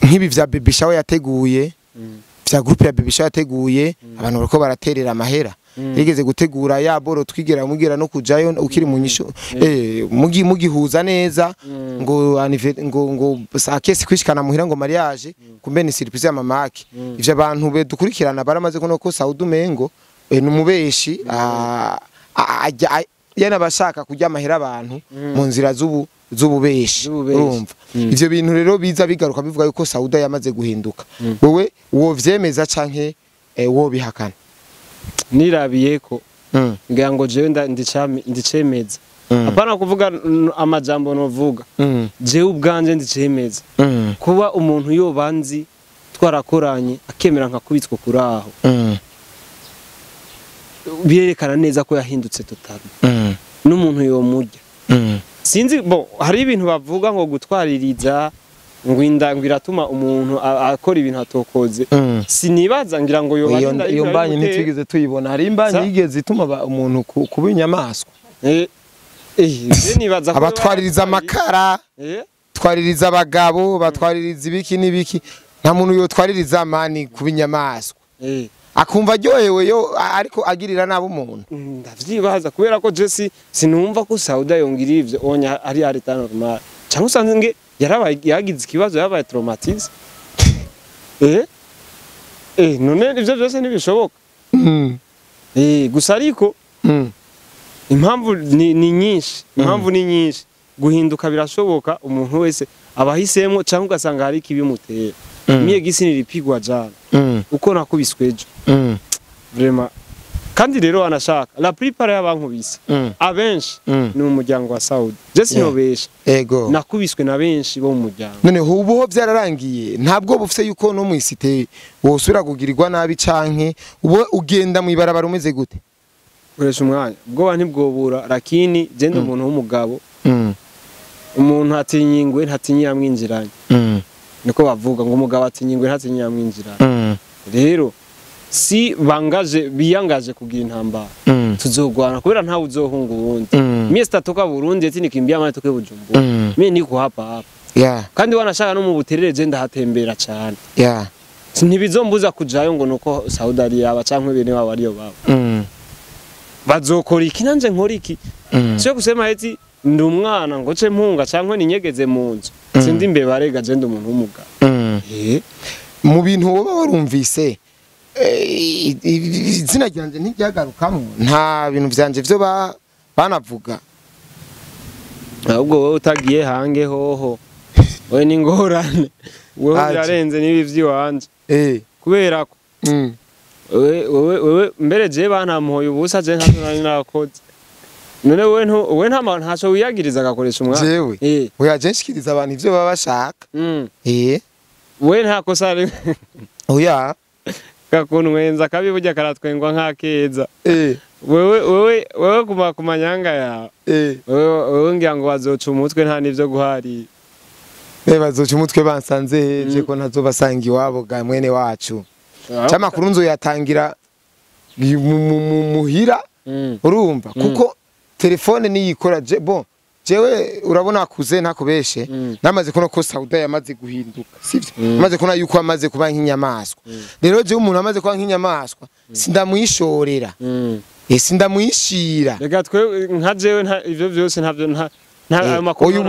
Nk'ibi vya Baby Shower yateguye, vya groupe ya Baby Shower yateguye, abantu bariko baraterera amahera. Yigeze gutegura ya boro twigera mugira no kujayo ukiri mu nyisho mugihuza neza ngo ngo sakesi kwishikana muhira ngo mariage kumbe ni surprise ya mamake. Ivyo abantu be dukurikirana baramaze kuno ko Sauda umengo numubeshi yana bashaka kujya amahera abantu mu nzira z'ububeshi urumva. Ivyo bintu rero biza bigaruka bivuga yuko Sauda yamaze guhinduka. Wewe wo vyemeza canke wo bihakana? Nirabiye ko ngira ngo jewe ndicemeza. Apana kuvuga amajambo novuga. Jewe ubwanje ndicemeza. Kuba umuntu yobanzi twarakoranye akemera nkakubitswe kuraho. Birerekana neza ko yahindutse total. N'umuntu yomurya. Sinzi bo hari ibintu bavuga ngo gutwaririza ngo inda ngo iratuma umuntu akora ibintu atokoze. Sinibaza ngira ngo yo barinda iyo mbanye ntitwigeze tuyibona. Hari imbanye yigeze ituma umuntu kuba inyamaswa. Nibaza ko abatwaririza amakara, twaririza abagabo, batwaririza ibiki n'ibiki, nta muntu yotwaririza amani kuba inyamaswa. Akumva aryohewe yo ariko agirira nabo umuntu. Ndavyibaza kubera ko Jesse sinumva ko Sauda yongira ivyo onya ari arita normal. Cyangwa usanze nge yarabaye yagize ikibazo yabaye traumatise. None ivyo byose ntibishoboka. Gusa ariko impamvu ni nyinshi, impamvu ni nyinshi. Guhinduka birashoboka umuntu wese abahisemo cyangwa ugasanga hari ikibimutera. Miye gisi nilipigwa jana. Uko nakubiswe ejo. Vraiment. Kandi rero anashaka la plupart y'abankubise abenshi ni mu muryango wa Saudi. Je sinobesha. Ego. Nakubiswe na benshi bo mu muryango. None ubu ho byararangiye ntabwo bufise yuko no mu isite wosubira kugirirwa nabi canke ubu ugenda mu ibarabara umeze gute? Koresha umwanya. Ubwoba ntibwobura lakini je ndi umuntu w'umugabo. Umuntu atinya ingwe ntatinya yamwinjiranye. Niko bavuga ngo umugabo atinya ingwe ntatinya yamwinjiranye. Rero si bangaje biyangaje kugira intambara tuzogwana kubera nta uzohunga ubundi. Mie sitatoka Burundi eti nikimbia mara toke Bujumbura. Mie niko hapa hapa. Kandi wanashaka no mu buterere je ndahatembera cyane. Ntibizombuza kujayo ngo nuko Saudi ari yaba canke bene babo ariyo babo. Bazokora iki nanje nkora iki? Cyo kusema eti ndi umwana ngo ce mpunga canke ninyegeze mu nzu. Sindi imbeba rega je ndi umuntu w'umugabo. Mu bintu woba warumvise izina ryanje ntiryagarukamwo nta bintu vyanje vyo banavuga. Ahubwo wowe utagiye hange hoho wewe ni ngorane wewe birarenze nibi vyiwanje. Kubera ko wewe mbere je banampoye ubusa je nta nari nakoze. None wewe wewe nta ntaco wiyagiriza agakoresha umwana. Jewe oya je nshikiriza abantu ivyo baba bashaka. We nta kosa ari oya kakunwenza kabi burya karatwengwa nk'akeza. Wewe kuma kumanyanga yawe. Wewe ngira ngo bazoca umutwe nta nivyo guharira. Bazoca umutwe bansanze heje ko ntazobasanga iwabo ga mwene wacu. Cyamakuru nzo yatangira muhira urumva kuko telefone niyikora bon jewe urabona akuze ntakubeshe namaze kubona ko Sauda yamaze guhinduka sivyo amaze kubona yuko amaze kuba nk'inyamaswa. Rero jewe umuntu amaze kuba nk'inyamaswa sindamwishorera sindamwishira. Reka twe nka jewe ivyo vyose ntavyo nta ayo makuru. Oyu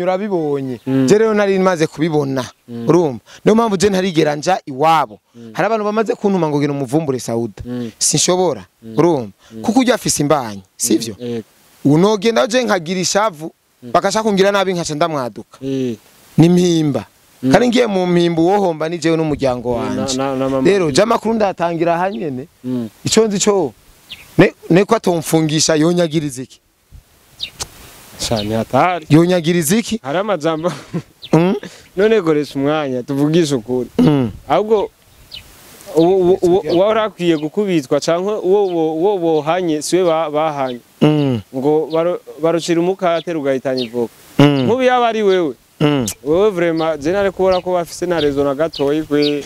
urabibonye je rero nari maze kubibona urumva niyo mpamvu je ntarigera nja iwabo. Hari abantu bamaze kuntuma ngo gira umuvumbure Sauda sinshobora urumva kuko ujya afise imbanyi sivyo unogenda je nkagira ishavu bakashaka kungira nabi nkaca ndamwaduka ni mpimba kandi ngiye mu mpimba uwohomba ni jewe n'umuryango wanje. Rero je amakuru ndatangira hanyene ico nzi co ne ko atomfungisha yonyagiriza iki cyane hatari yonyagiriza iki hari amajambo none goresha umwanya tuvugisha ukuri ahubwo uwo urakwiye gukubitwa canke uwo bohanye siwe bahanye ngo barucira umukate rugahitana ivoka nkubi yaba ari wewe wewe vraiment je nare kubona ko bafise na raison na gatoyi kwe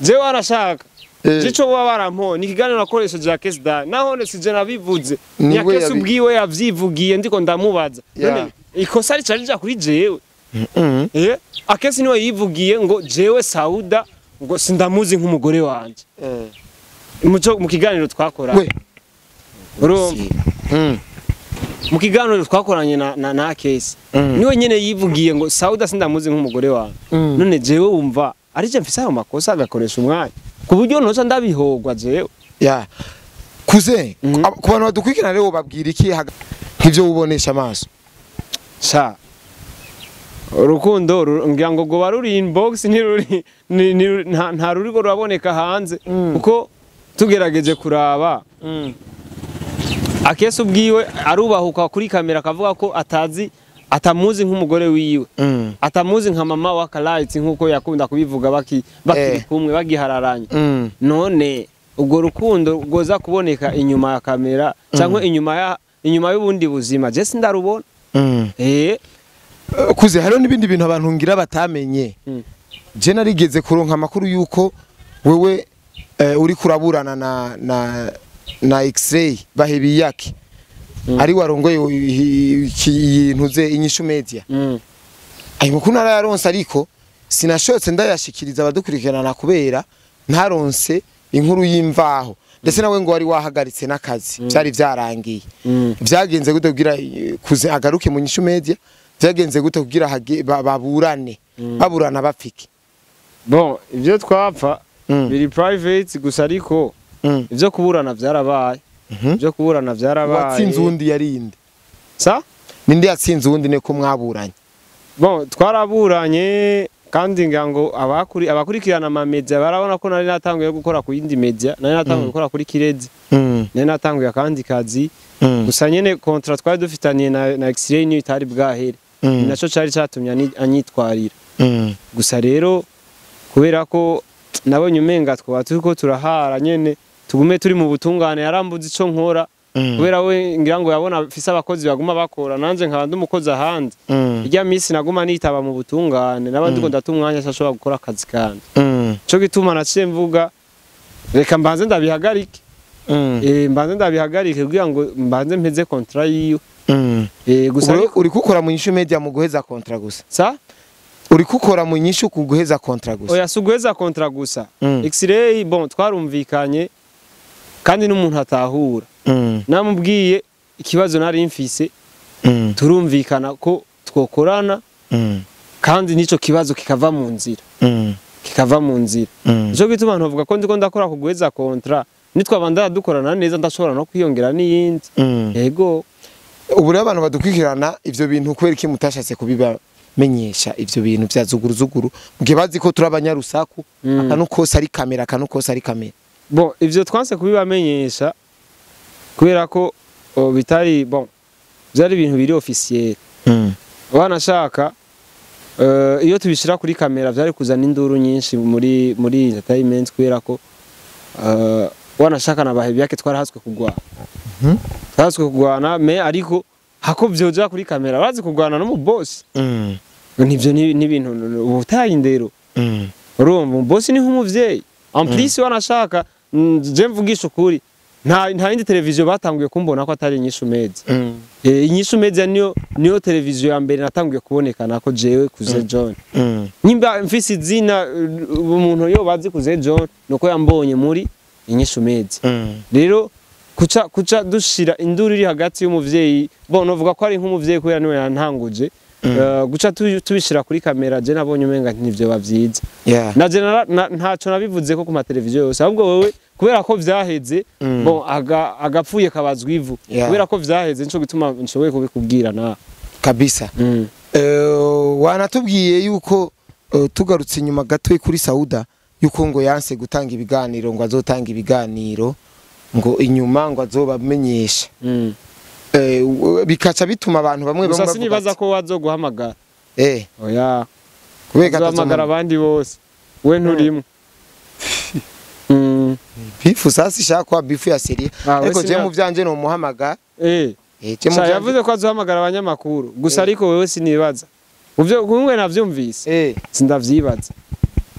jewe arashaka jico baba barampo ni kiganiro nakoresheje Akes da nahone sije nabivuze ni Akes ubwiwe yavyivugiye ndiko ndamubaza none ikosa ricarija kuri jewe Akes niwe yivugiye ngo jewe Sauda ngo sindamuzi nk'umugore wanje mu kiganiro twakoranye mu kiganiro twakoranye na Akes niwe nyene yivugiye ngo Sauda sindamuzi nk'umugore wanje none jewe wumva arije mfise ayo makosa agakoresha umwanya ku buryo ntoca ndabihogwa jewe. Ya kuze ku bantu badukurikirana rero babwira iki nk'ivyo ubonesha amaso? Sha urukundo ngira ngo goba ruri inbox ntiruri nta ruriko ruraboneka hanze kuko tugerageje kuraba Akes ubwiwe arubahuka kuri kamera akavuga ko atazi atamuzi nk'umugore wiwe atamuzi nka mama wa Kalight nkuko yakunda kubivuga bakiri kumwe bagihararanye. None ubwo rukundo rwoza kuboneka inyuma ya kamera cyangwa inyuma y'ubundi buzima je sindarubona. Kuze hariho n'ibindi bintu abantu ngira batamenye. Je narigeze kuronka amakuru yuko wewe uri kuraburana na X-ray bahebiyake ari warongoye intuze Inyishu Media. Ayo makuru narayaronse ariko sinashotse ndayashikiriza abadukurikirana kubera ntaronse inkuru y'imvaho ndetse nawe ngo wari wahagaritse n'akazi byari byarangiye. Byagenze gute kugira kuze agaruke mu Inyishu Media? Byagenze gute kugira baburane baburana bapfike? Bon ivyo twapfa biri private gusa ariko ivyo kuburana byarabaye. Byo kuburana byarabaye. Watsinze undi yarinde. Sa? Ninde yatsinze undi ne ko mwaburanye? Bon twaraburanye kandi ngira ngo abakurikirana ama media barabona ko nari natanguye gukora ku yindi media, nari natanguye gukora kuri Kirezi. Nari natanguye akandi kazi. Gusa nyene contrat twari dufitaniye na X-ray niyo itari bwahere. Naco cari catumye anyitwarira. Gusa rero kubera ko nabonye umenga twaba turiko turahara nyene tugume turi mu butungane yarambuze ico nkora kubera we ngira ngo yabona afise abakozi baguma bakora nanje nkaba ndi umukozi ahandi irya misi naguma nitaba mu butungane nabandi ngo ndatumwanya ashobora gukora akazi kanje ico gituma naciye mvuga reka mbanze ndabihagarike mbanze ndabihagarike kugira ngo mbanze mpeze contrat yiwe gusa uri gukora mu Inyishu Media mu guheza contrat gusa sa uri gukora mu Inyishu ku guheza contrat gusa? Oya si guheza contrat gusa. X-ray bon twarumvikanye kandi n'umuntu atahura namubwiye ikibazo nari mfise turumvikana ko twokorana kandi nico kibazo kikava mu nzira kikava mu nzira. Nico gituma abantu bavuga ko ndiko ndakora kuguheza contrat nitwabandana dukorana neza ndashobora no kwiyongera n'iyindi. Yego ubu rero abantu badukwikirana ivyo bintu kubera iki mutashatse kubibamenyesha ivyo bintu vya zuguru zuguru mugihe bazi ko turi abanyarusaku akanu kose ari kamera akanu kose ari kamera? Bon ivyo twanse kubibamenyesha kubera ko bitari bon byari ibintu biri officiel. Wanashaka iyo tubishira kuri kamera byari kuzana induru nyinshi muri entertainment kubera ko Wanashaka na bahe byake twarahatswe kugwana. Twarahatswe kugwana me ariko hako vyoja kuri kamera bazi kugwana no mu boss. Nivyo ni ibintu ubutaye indero. Urumva mu boss ni nk'umuvyeyi. En plus wanashaka je mvugisha ukuri nta yindi televiziyo batanguye kumbona ko atari Inyishu Media. Inyishu Media niyo televiziyo ya mbere natanguye kubonekana ko jewe Kuze John. Nimba mfise izina umuntu yo bazi Kuze John nuko yambonye muri Inyishu Media. Rero kuca dushira induru iri hagati y'umuvyeyi bon novuga ko ari nk'umuvyeyi kubera niwe yantanguje. Guca tubishira kuri kamera je nabonye umenga ntivyo bavyiza. Na je ntaco nabivuze ko ku ma televiziyo yose ahubwo wewe kubera ko vyaheze bon agapfuye kabazwa ivu. Kubera ko vyaheze nico gituma nshoboye kubikubwira na kabisa. Wanatubwiye yuko tugarutse inyuma gato kuri Sauda yuko ngo yanse gutanga ibiganiro ngo azotanga ibiganiro ngo inyuma ngo azobamenyesha. Bikaca bituma abantu bamwe bamwe bavuga sinibaza ko wazoguhamagara. Oya kubera atazohamagara abandi bose we nturimo. Bifu sasa ishaka kwa bifu ya serie ariko je mu vyanje no muhamagara. Yavuze ko azohamagara abanyamakuru gusa ariko wewe sinibaza uvyo kumwe navyumvise sindavyibaza.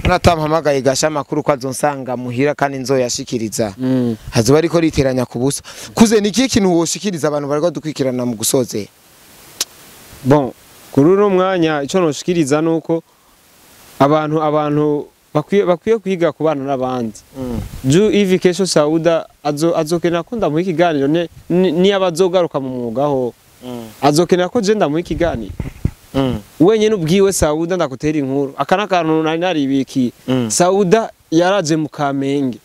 Natampamagaye gasha makuru ko azonsanga muhira kandi nzoyashikiriza. Hazoba ariko riteranya kubusa. Kuze niki kintu woshikiriza abantu bariko dukwikirana mu gusoze? Bon kuri uno mwanya ico noshikiriza nuko abantu bakwiye kwiga kubana n'abandi. Ju ivi kesho Sauda azokena ko ndamuha ikiganiro ni abazogaruka mu mwuga ho. Azokena ko je ndamuha ikiganiro. Wenyene ubwiwe Sauda ndakutera inkuru akana kantu nari naribikiye. Sauda yaraje mu Kamenge.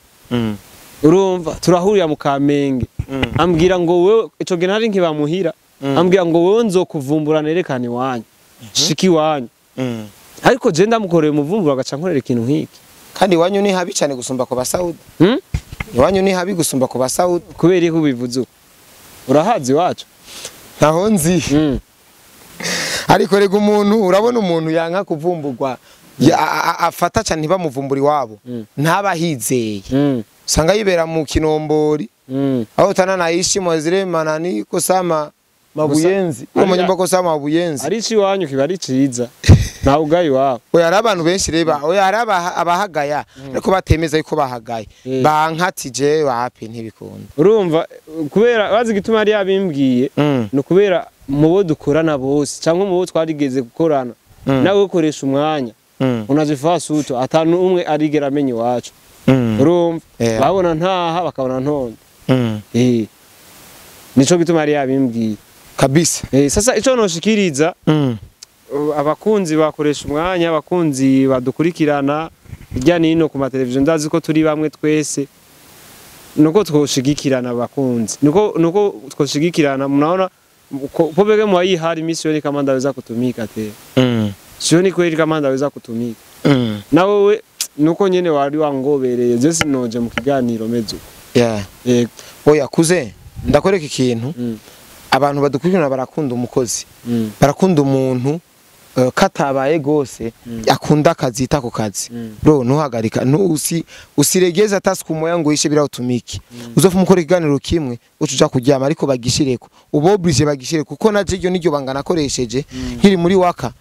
Urumva turahurira mu Kamenge. Ambwira ngo wewe ico gihe nari nkibamuhira. Ambwira ngo wewe nzokuvumbura nerekane iwanyu. Shiki iwanyu. Ariko je ndamukoreye umuvumbura agaca nkorera ikintu nk'iki. Kandi iwanyu ni habi cyane gusumba ku Basauda. Iwanyu ni habi gusumba ku Basauda. Kubera iki ubivuze uko? Urahazi iwacu? Ntaho nzi. Ariko rega umuntu urabona umuntu yanka kuvumburwa afata cyane ntibamuvumbura iwabo ntabahizeye. Usanga yibera mu kinombori aho utananaishi mwazire manani kosama mabuyenzi uwo nyumba kosama mabuyenzi. Ari iwanyu kiba ari ciza nta ugayi wabo. Oya ari abantu benshi reba oya ari abahagaya ariko batemeza yuko bahagaye bankatije wapi ntibikunda. Urumva kubera bazi gituma ari yabimbwiye no kubera mubo dukorana bose cyangwa mubo twarigeze gukorana nawe ukoresha umwanya unazifaa suto atanu umwe arigera amenye iwacu. Urumva babona ntaha bakabona ntonde. Nico gituma ari yabimbwiye kabisa. Sasa ico noshikiriza abakunzi bakoresha umwanya abakunzi badukurikirana irya nino ku mateleviziyo ndazi ko turi bamwe twese nuko twoshigikirana abakunzi nuko twoshigikirana munaona pobege mwa hali misioni kama ndaweza kutumika te. Sioni kweli kama ndaweza kutumika. Na wewe nuko nyene wari wangobereye je sinoje mu kiganiro mezo. Oya Kuze ndakwereka ikintu. Abantu badukurikirana barakunda umukozi. Barakunda umuntu katabaye gose akunda akazi ku kazi. Bro ntuhagarika usiregeza task umoya ngo ishe birawutumiki. Uzofa umukora ikiganiro kimwe ucuja kuryama ariko bagishireko. Ubobrije bagishire kuko naje iryo niryo bangana akoresheje nkiri muri waka.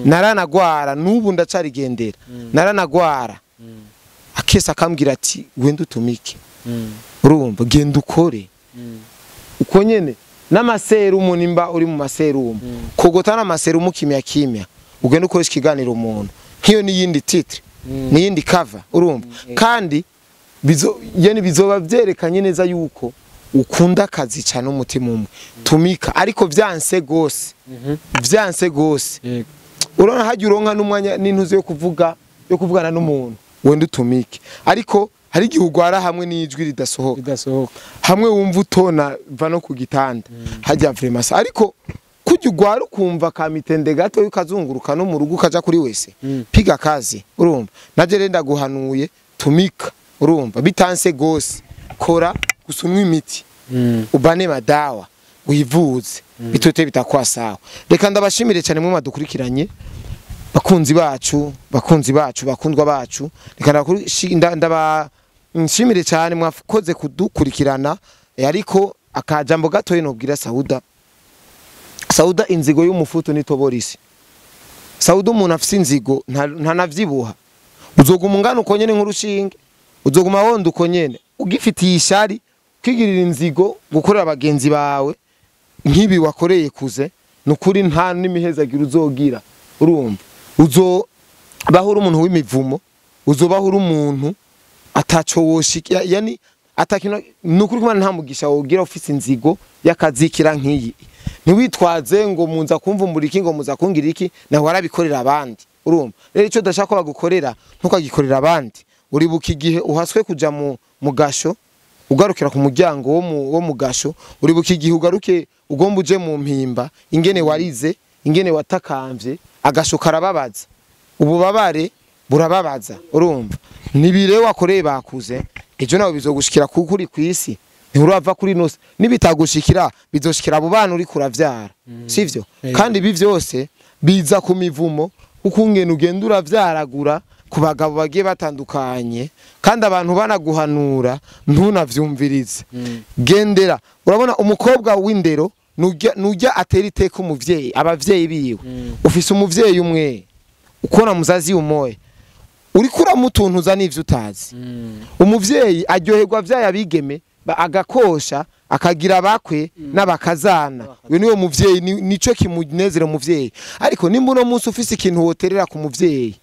Naranagwara nubu ndacarigendera. Naranagwara. Akesa akambwira ati wenda utumike. Urumva genda ukore. Uko nyene n'amaserumu nimba uri mu maserumu kogota n'amaserumu kimya kimya ugenda ukoresha ikiganiro umuntu nkiyo niyindi titre niyindi cover urumva kandi yene bizoba byerekanye neza yuko ukunda akazi cyane umutima umwe tumika ariko vyanse gose vyanse gose urona hajya uronka n'umwanya n'intuzo yo kuvuga yo kuvugana n'umuntu wenda utumike ariko hari igihe ugwara hamwe n'ijwi ridasohoka hamwe wumva utona va no ku gitanda hajya vraiment ariko kujya ugwara ukumva kamitende gato ukazunguruka no mu rugo ukaja kuri wese piga kazi urumva naje renda guhanuye tumika urumva bitanse gose kora gusumwa imiti ubane madawa wivuze bitote bitakwa sawa. Reka ndabashimire cyane mwe madukurikiranye bakunzi bacu bakundwa bacu reka Nshimire cyane mwakoze kudukurikirana, ariko akajambo gatoye nobwira Sauda. Sauda inzigo y'umufuto nitoborisi. Sauda umuntu afise inzigo ntanavyibuha. Uzoguma ungana uko nyene nk'urushinge, uzoguma wonda uko nyene, ugifitiye ishari, ukigirira inzigo gukorera abagenzi bawe nk'ibi wakoreye kuze, nukuri nta n'imihezagira uzogira. Urumva uzobaho uri umuntu w'imivumo, uzobaho uri umuntu ataco woshika, yani atakino, nukuri kumana nta mugisha wogira ufise inzigo yakazikira nk'iyi. Ntiwitwaze ngo munza kumvumbura iki, ngo muza kungira iki, naho warabikorera abandi. Urumva rero ico udashaka ko bagukorera ntukagikorera abandi. Uribuka igihe uhaswe kuja mu gasho, ugarukira ku muryango wo mu gasho, uribuka igihe ugaruke ugomba uje mu mpimba, ingene warize, ingene watakamvye, agasho karababaza, ububabare burababaza. Urumva nibire wakoreye bakuze, ejo nawe bizogushikira kuko uri kwisi, nturava kuri nose, nibitagushikira bizoshikira abo bana uri kuravyara, sivyo? Kandi ibi vyose biza ku mivumo, ukungene ugenda uravyaragura ku bagabo bagiye batandukanye, kandi abantu banaguhanura ntunavyumvirize. Gendera, urabona umukobwa w'indero nujya atera iteka umuvyeyi, abavyeyi biwe. Ufise umuvyeyi umwe, ukora muzazi umoye, uriko uramutuntuza n'ivyo utazi. Umuvyeyi aryoherwa vyaya bigeme agakosha akagira bakwe n'abakazana. We niwe muvyeyi, nico kimunezera umuvyeyi. Ariko nimba uno munsi ufise ikintu woterera ku muvyeyi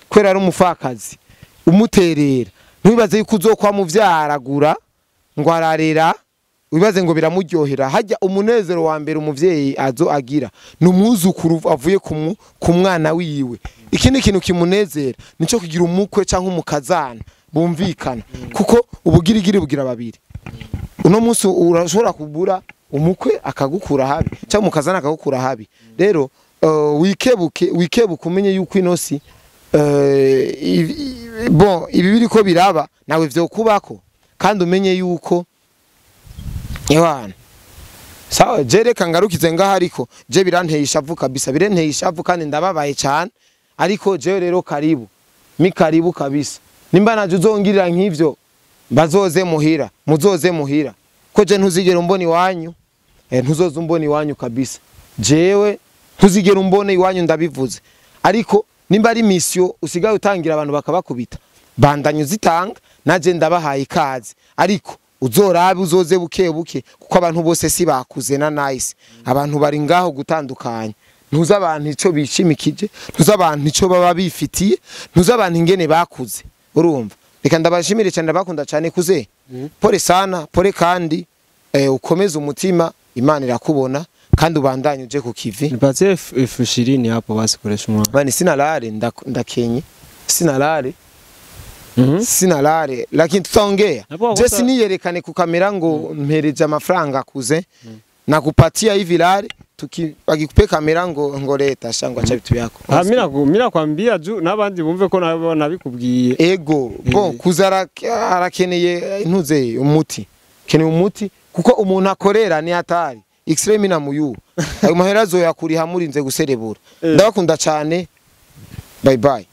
kwera ari umufakazi, umuterera, ntiwibaze yuko uzokwa muvyaragura ngo ararera, wibaze ngo biramuryohera. Hajya umunezero wa mbere umuvyeyi azo agira ni umwuzukuru avuye ku mwana wiwe. Ikindi kintu kimunezera nico kugira umukwe canke umukazana bumvikana, kuko ubugirigiri bugira babiri. Uno munsi urashobora kubura umukwe akagukura habi cyangwa umukazana akagukura habi. Rero wikebuke, wikebuke umenye yuko inosi bon ibi biriko biraba nawe vyokubako, kandi umenye yuko ewana sawa. Je reka ngarukize ngaha, ariko je biranteye ishavu kabisa, biranteye ishavu kandi ndababaye cyane. Ariko je rero karibu, mi karibu kabisa. Nimba naje uzongirira nk'ivyo, bazoze muhira, muzoze muhira, ko je ntuzigera umbona iwanyu, ntuzoze umbona iwanyu kabisa. Jewe ntuzigera umbona iwanyu, ndabivuze. Ariko nimba ari mission usigaye utangira abantu bakabakubita, bandanye uzitanga, naje ndabahaye ikaze. Ariko uzorabe uzoze buke buke, kuko abantu bose si bakuze na nice. Abantu bari ngaho gutandukanya. Ntuza abantu ico bishimikije, ntuza abantu ico baba bifitiye, ntuza abantu ingene bakuze. Urumva reka ndabashimire cyane, ndabakunda cyane kuze. Pole sana, pole kandi ukomeze umutima, Imana irakubona kandi ubandanye uje ku kivi. Nipatie 20,000 hapo basi koresha umwana. Bani sina lare, ndakenye. Sina lare. Sina lare, lakini tutaongea. Je siniyerekane ku kamera ngo mpereje amafaranga kuze. Nakupatia hivi lare, tukikupe kamera ngo leta shangwa cha bitu yako. Mimi nakwambia juu nabandi bumve ko nabikubwiye. Ego, bon kuzara arakeneye ntuze umuti. Keneye umuti kuko umuntu akorera ni hatari. X-ray na muyu. Ayo mahera azoyakuriha murinze guserebura. Ndabakunda cyane. Bye bye.